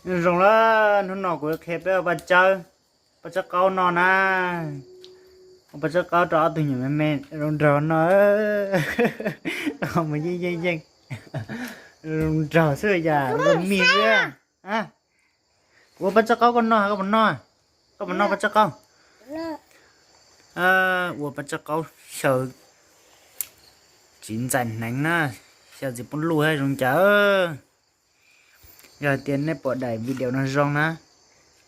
Zoo lawm, hnub no kuv yuav qhia peb ua paj tsawb, paj tsawb qaub no na. Ua paj tsawb qaub rau ob tug nyuam me me zoo nraug no. Mus yeej yeej yeej, zoo nraug xwb yam zoo mij xwb. Kuv ua paj tsawb qaub koj noj, koj puas noj? Koj puas noj paj tsawb qaub? Ua paj tsawb qaub xyaw txiv ntxais hneev na, xyaw txiv poob luj thiab zoo cas. Yog hais tias nej pom daim video no zoo na,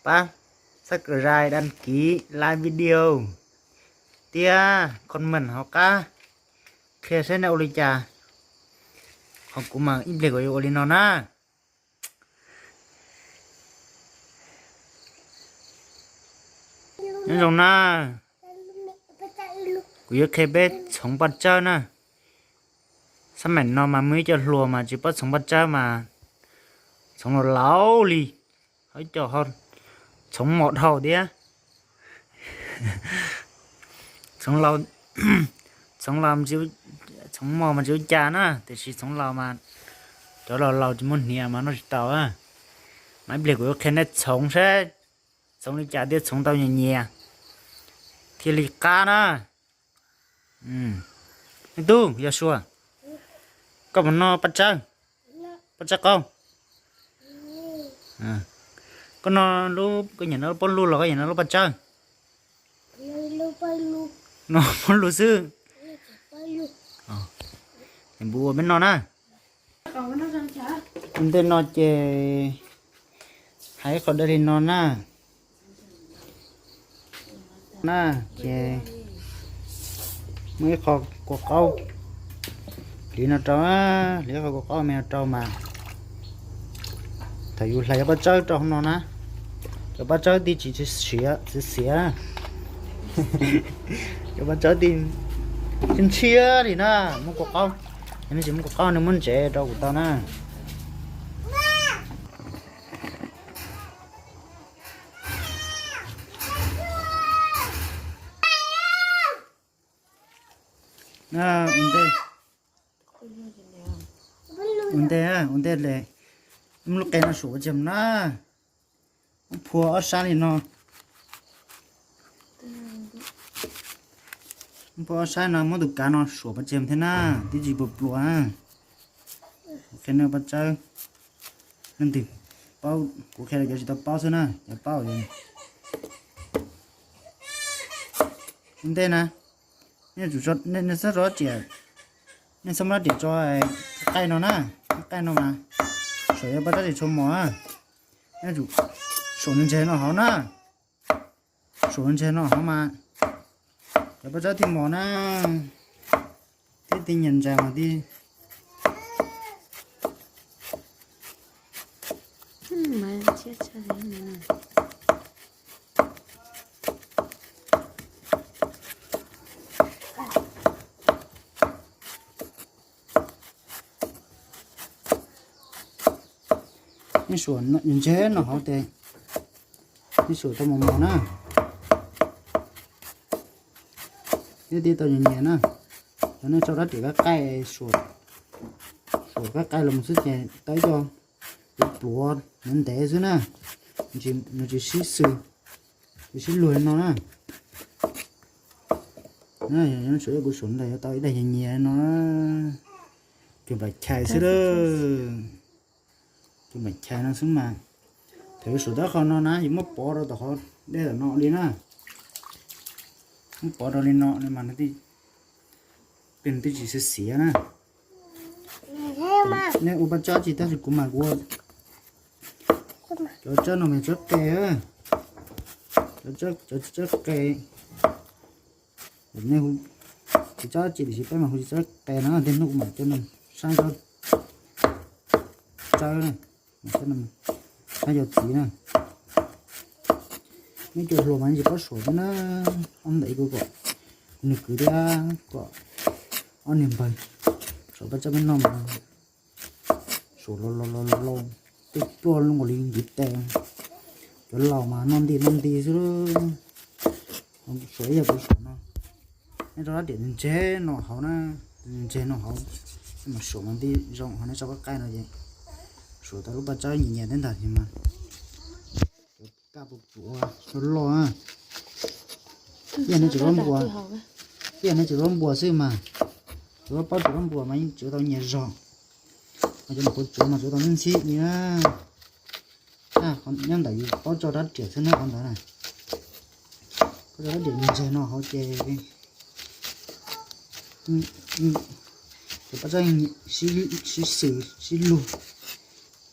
pab subscribe, đăng ký, like video thiab comment hauv qab qhia saib nej ua li cas. Ho kuv mas ib pliag kuv yuav ua li no na. Nyob zoo na, kuv yuav qhia peb txhoov paj tsawb na. Xab maim no mas muaj ib co hluas mas tsis paub txhoov paj tsawb mas txhoov laus laus li, ho ib co ho txhoov mos dhau thiab. Txhoov laus, txhoov laus, txhoov mos mas tsis ua cas na, tiam sis txhoov laus mas cov laus laus tsis muaj hniav mas noj tsis tau. Mas ib pliag kuv yuav qhia nej txhoov saib txhoov li cas thiaj txhoov tau nyias nyias thiaj li qab na. Tub Yausuas, koj puas noj paj tsawb, paj tsawb qaub? Koj noj lub, koj nyiam noj lub paj lug los koj nyiam noj lub paj tsawb? Noj paj lug xwb. Mus ua peb noj na. Ua ntej no ces hais ib qho dawb li no na. Na, ces muaj ib qho kua qaub hliv no rau, hliv ib qho kua qaub me no rau mas thaum yus hlais cov paj tsawb rau hauv no na, cov paj tsawb tij tsis xiav, tsis xiav, cov paj tsawb tij ntshiab li na. Muab kua qaub, yog nej tsis muab kua qaub nej muab ntsev rau kuv tau na. Ua ntej, ua ntej, ua ntej le, muab lub qe no suam paj tsawb na. Muab phua ob sab li no, muab phua ob sab no, muab tus kav no suam paj tsawb thiab na, tib tsis puas pluas. Qhia nej paj tsawb, leej twg paub, kuv qhia rau cov tsis tau paub xwb na, cov paub ua ntej na. Nej txhob rov riam, nej txhob muab rov riam tso qaij no na, qaij no mas saum yog paj tsawb tsis tshua mos, nej tsum suam ntses no hauv na, suam ntses no hauv mas cov paj tsawb thiaj mos na, thiab tij nyiam ntses mas tij Nej suam ntses no hauv tes, nej suam tau mos mos na, nej thiaj tau nyias nyias na. Cov nej tso rab riam qaij qaij, suam qaij qaij los xwb ces tau ib co pluav ntev ntev xwb na, nws tsis sib xws, tsis sib luag li no na. Suav yog kuv suam ntawd yuav tau ib daim nyias nyias no, cov nplam chais xwb, cov nplam chais no xwb mas. Thaum yuav suam tau qhov no na, yus muab pov rau tom qhov dej tom no li na, muab pov rau li no mas peb twb tsis xiav xiav na. Nej ua paj tsawb tsis tab sis kuv mas kuv ua cov tsawb no mas tsawb qe, cov tsawb qe. Nej hu tsis tsawb tsi tiam sis peb mas hu tsis tsawb qe na, tej hnub kuv mam coj nej saib tsawb, saib cov txiv na. Nej cov hluas mas yeej tsis paub suam thiab na, ob ntawm kuv kom nws kwv thiab kom ob niag npawg suam paj tsawb peb noj mas suam los los los los tej pluaj zoo nkaus li nkiv tes. Cov laus mas noj nti noj nti xwb, suam ib yam kuv suam no. Nej rau rab riam ntseg no hauv na, ntseg no hauv, mas suam mas nti zoo hauv, nej tso qaij qaij no ces suam tau lub paj tsawb nyias nyias thiab ntag mas. Puas tsuav loj loj na. Ib yam nej tsuav zaub npua, ib yam nej tsuav zaub npua xwb mas, tsuav paub tsuav zaub npua mas yeej tsuav tau nyias zog. Ho cov puas tsuav mas tsuav tau ntxhib ntxhib li na. Nyob ntawm yus paub tso rab riam xwb na qhov ntawd na. Koj tso rab riam ntseg no hauv ces cov paj tsab sib xws sib lug,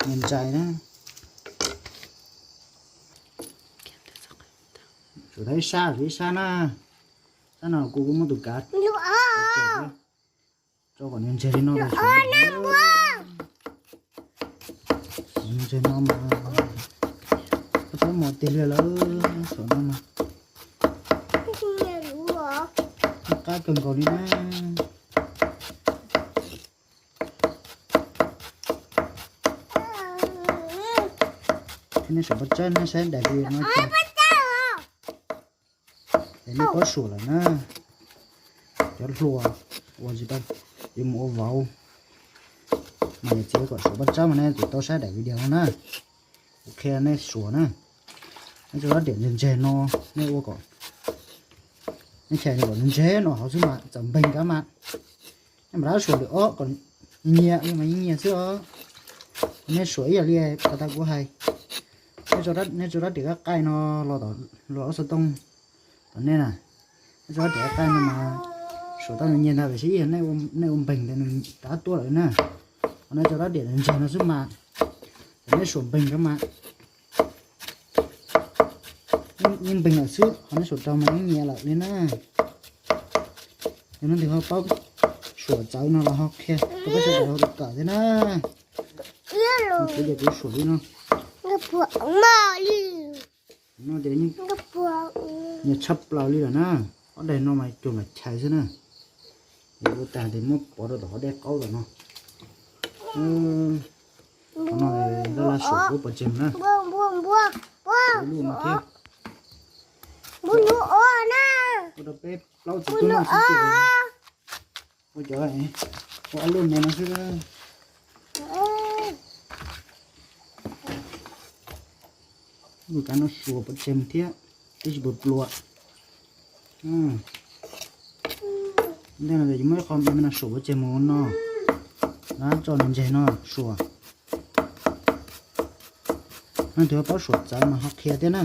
nyias ntsais na. Suav tau ib sab, suav ib sab na. Sab no kuv kuv muab tus kav tso kom nws ntseg li no. Ntseg no mas, koj txhob mus tiag li lawm, suav no mas qab kawg nkaus li na. Nej suav paj tsab na, saib daim video no ces nej paub suav lawm na. Cov hluas uas tsis tau yuav mus ua vauv mas yog txiv kom suav paj tsab mas nej tsis tau saib daim video no na. Kuv qhia nej suav na. Nej tso rab riam ntseg ntseg no, nej ua kom, nej chais kom ntseg no hauv xwb mas txawm npeeg kab mas. Nej mam rov suav lwm ob kom nyias li mas yeej nyias xwb os. Nej suav ib yam li ko tas kuv hais. Nej tso rab riam qab qaij no los tom, los ob xov tooj tom nej na. Nej tso rab riam qab qaij no mas suav tau nws nyias ntag, tiam sis ib yam nej ua npeeg ntawd nws rov tuaj lawm na. Ho nej tso rab riam ntseg no xwb mas, thaum nej suav npeeg kab mas yeej npeeg lawm xwb, ho nej suav rau mas yeej nyias lawm li na. Yog no ntawd ho paub suav txawv no los ho qhia rau peb sawv daws ho tus kawm thiab na. Kuv ces kuv suav li no. No ces nyias tshaj plaws li lawm na. Ob daim no mas cuag lam chais xwb na. Ua tag ces muab pov rau tom qhov dej qaub tom no. Qhov no laj laj suav kuv pov tseg na. Ib lub no thiab. Ua rau peb plaub txiv tub noj xwb ces ua cov, ua ob lub me no xwb. Lub kav no suav pov tseg mus thiab, twb tsis pus pluas. Ntej no ces muab ib qho me no suav pov tseg mus no, na tso nws ntseg no suav. Nej tus paub suav txawv mas ho qhia thiab na.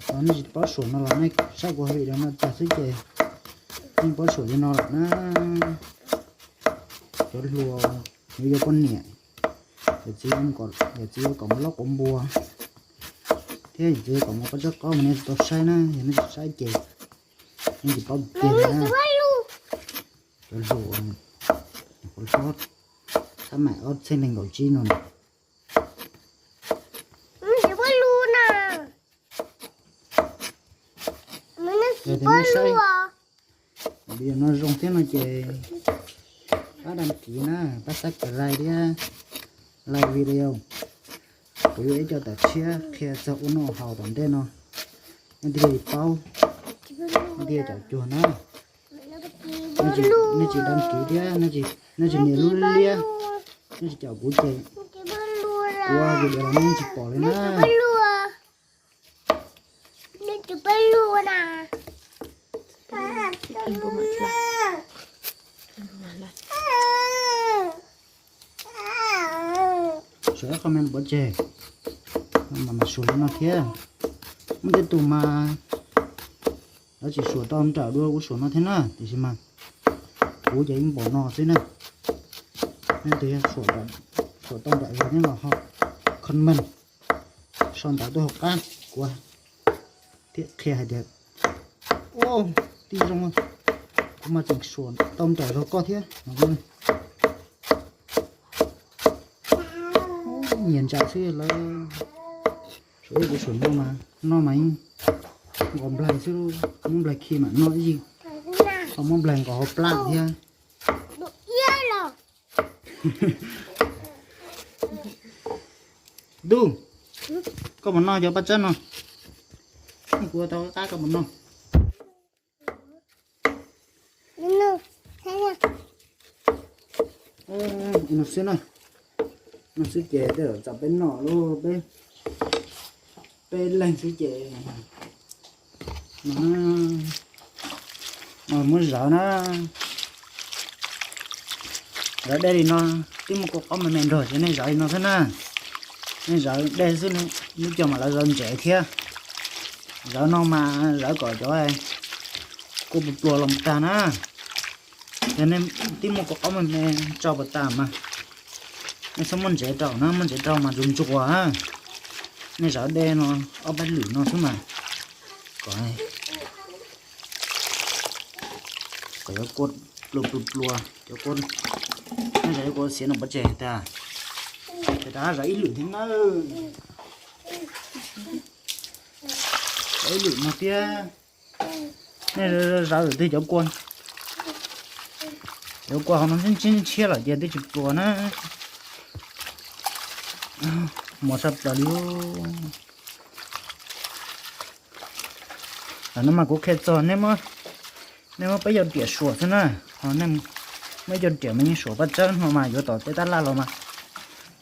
Ho nej tsis paub suav no los nej saib kuv video no tag xwb ces nej paub suav li no lawm na. Cov hluas yuav yuav poj niam, yawm txiv, yawm txiv yuav kom mus loj quav npua thiab yawm txiv yuav kom mus pov tseg qaub mas nej tau saib na, yog nej tsis saib ces nej tsis paub tiag na. Cov hluas, qhuav hlob, thab mam ob txhiab nees nkaum tsib no na. Video no zoo thiab no ces pab đăng ký na, pab subscribe thiab like video. Kuv yuav ib co tawm tshiab qhia txog ua noj haus tom ntej no, nej thiaj li paub, nej thiaj caum cuag na. Nej tsis đăng ký thiab, nej tsis nias lub liab, nej tsis caum kuv ces ua video los nej tsis pom li na. Suav ib qho me pov tseg, mas mas suav li no thiab. Muaj tej tus mas lawv tsis suav tau nrawm dua kuv suav no thiab na, tiam sis mas kuv ces yeej npaum no xwb na. Nej tus yog suav tau nrawm zog thiab los ho comment sau ntawv tuaj hauv qab kuv thiaj qhia hais tias, ua, tij zoo, kuv mas tseem suav tau nrawm zog koj thiab. Nyias ntsais xwb lawv. Suav ib kuv suav no mas, no mas yeej nqos nplaig xwb, muab nplaig khi mam noj ib yig, ho muab nplaig nqos hauv plab thiab. Tub, koj mus noj cov paj tsab no, kuv ua tau qab koj mus noj. No xwb na, no xwb ces tej zaum txog peb noj lub peb Peb leeg xwb ces no, no muab zawv na. Zawv dej li no, twb muaj kua qaub me me nrog ces nej zawv li no xwb na. Nej zawv dej xwb, lub co mas lawv zawv ntsev thiab. Zawv no mas zawv kom cov kua pluas pluas los tag na. Yog nej twb muaj kua qaub me me rau puas tas mas nej txhob muab ntsev rau na, muab ntsev rau mas ntsuas ntsuas. Nej zawv dej no ob peb lwm no xwb mas kom, kom cov kua pluas pluas pluas, cov kua, nej zawv kua xiav no pov tseg tag, ces rov qab zawv ib lwm thiab nawb. Zawv ib lwm no thiab. Nej zawv lwm twg cov kua, cov kua hauv no ntshiab ntshiab lawm ces twb tsis pluas na. Mos sab plaws li. Lam no mas kuv qhia txog nej muab peb cov riam suam xwb na. Ho nej muab ib co riam mas yeej suam paj tsawb no mas yuav tom tej tab laj los mas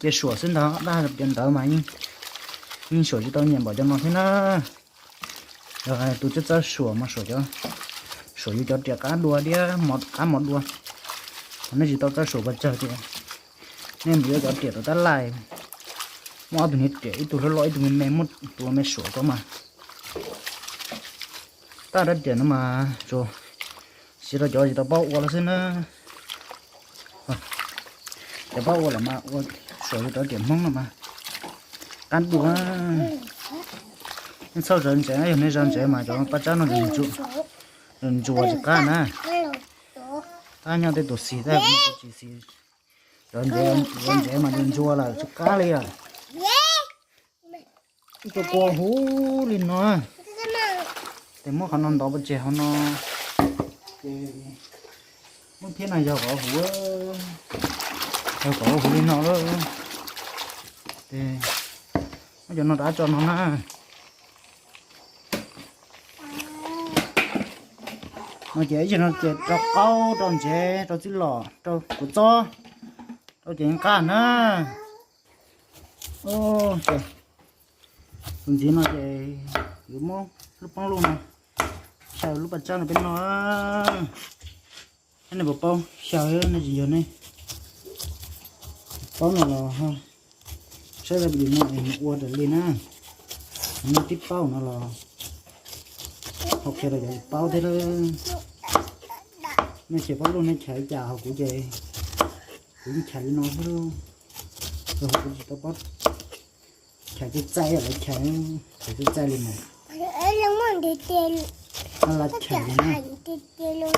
cia suam xwb ntag, dab cov ntawd mas yeej suam tsis tau nyiam npaum cov no thiab na. Yog tus txawj txawj suam mas suam, suam yus cov riam qab dua thiab qab mos dua. Nej tsis tau txawj suam paj tsawg ces nej mus yuav cov riam tom tab laj, muaj ob tug niag riam, ib tug loj loj ib tug me me, muaj tus me suam tau mas. Tab rab riam no mas tsuas siv rau cov tsis tau paub ua los xwb na. Cov paub ua lawm mas ua, suam yus cov riam Hmoob no mas qab dua. Nej txhob zawv ntsev, yog nej zawv ntsev mas cov paj tsawb no ntsuas tsis qab na. Tab nyob tej tus xis, tab tus tsis xis, zawv ntsev, zawv ntsev mas ntsuas lawm tsis qab li lawm. Ib co kua huv li no, ces muab qhov no ntov pov tseg hauv no, ces muab thiab no yog kom huv, yog kom huv li no lawm, ces muab cov no rov tso no na. No ces ib tsam no ces rau qaub, rau ntsev, rau txwj lom, rau kua txob, rau ces nqaj na. Ces tus ntxiv no ces yuav muab lub poob lub no, xyaw lub paj tsawb no peb noj. Nej puas paub xyaw, nej tsis yog nej paub no los saib video no es mus ua raws li na. Nej twb paub no los ho qhia rau cov tsis paub thiab lawm. Nej tsis paub lub nej chais li cas, ho kuv ces kuv yeej chais li no xwb lauj. Kuv tsis tau paub chais txaij txaij, lawv chais, chais txaij txaij li mas, no los chais li na. Chais li dua.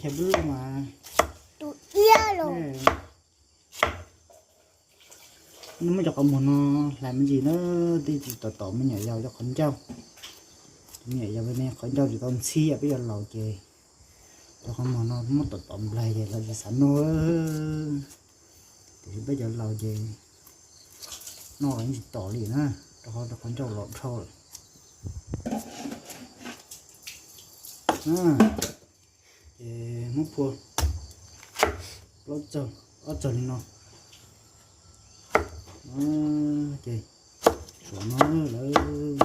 Chais lub mas, nej muab cov qhov muag no hlais me ntsis na, twb tsis tom tom me nyuam yaus cov qhov ncauj. Me nyuam yaus me qhov ncauj tsis tau ntxhib, peb yuav laus ces cov qhov muag no muab tom tom nplaig ces lawv tsis xav noj. Tiam sis peb cov laus ces noj los yeej tsis tom li na, rau qhov rau qhov ncauj los dhau lawm. Ces muab phua plaub txaug ob txaug li no. Ces suam no lawm,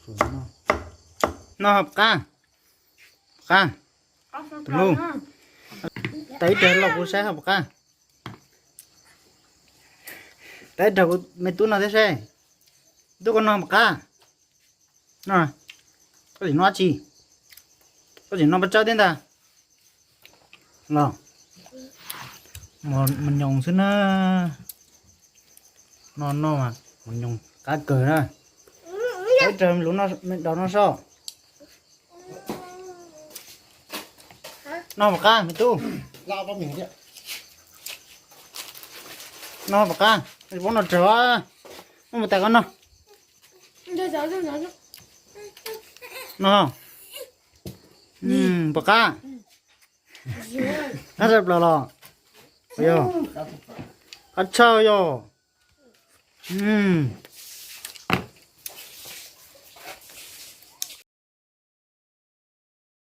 suam no. No puas qab? Puas qab? Tus hlub, tau ib rag los kuv saib ho puas qab. Tau ib rag kuv me tub no thiab seb. Tub, koj no puas qab? No, koj tseem noj dab tsi? Koj tseem noj paj tsawb thiab ntag los? Mos nyoos xwb na. No no mas mos nyoos qab kawg na. Tau ib rag lub me daus no sob. No puas qab me tub? No puas qab? Paub no rag, muab mus tais koj no. No puas qab? Qab tshaj plaws los? Qab tshaj yog.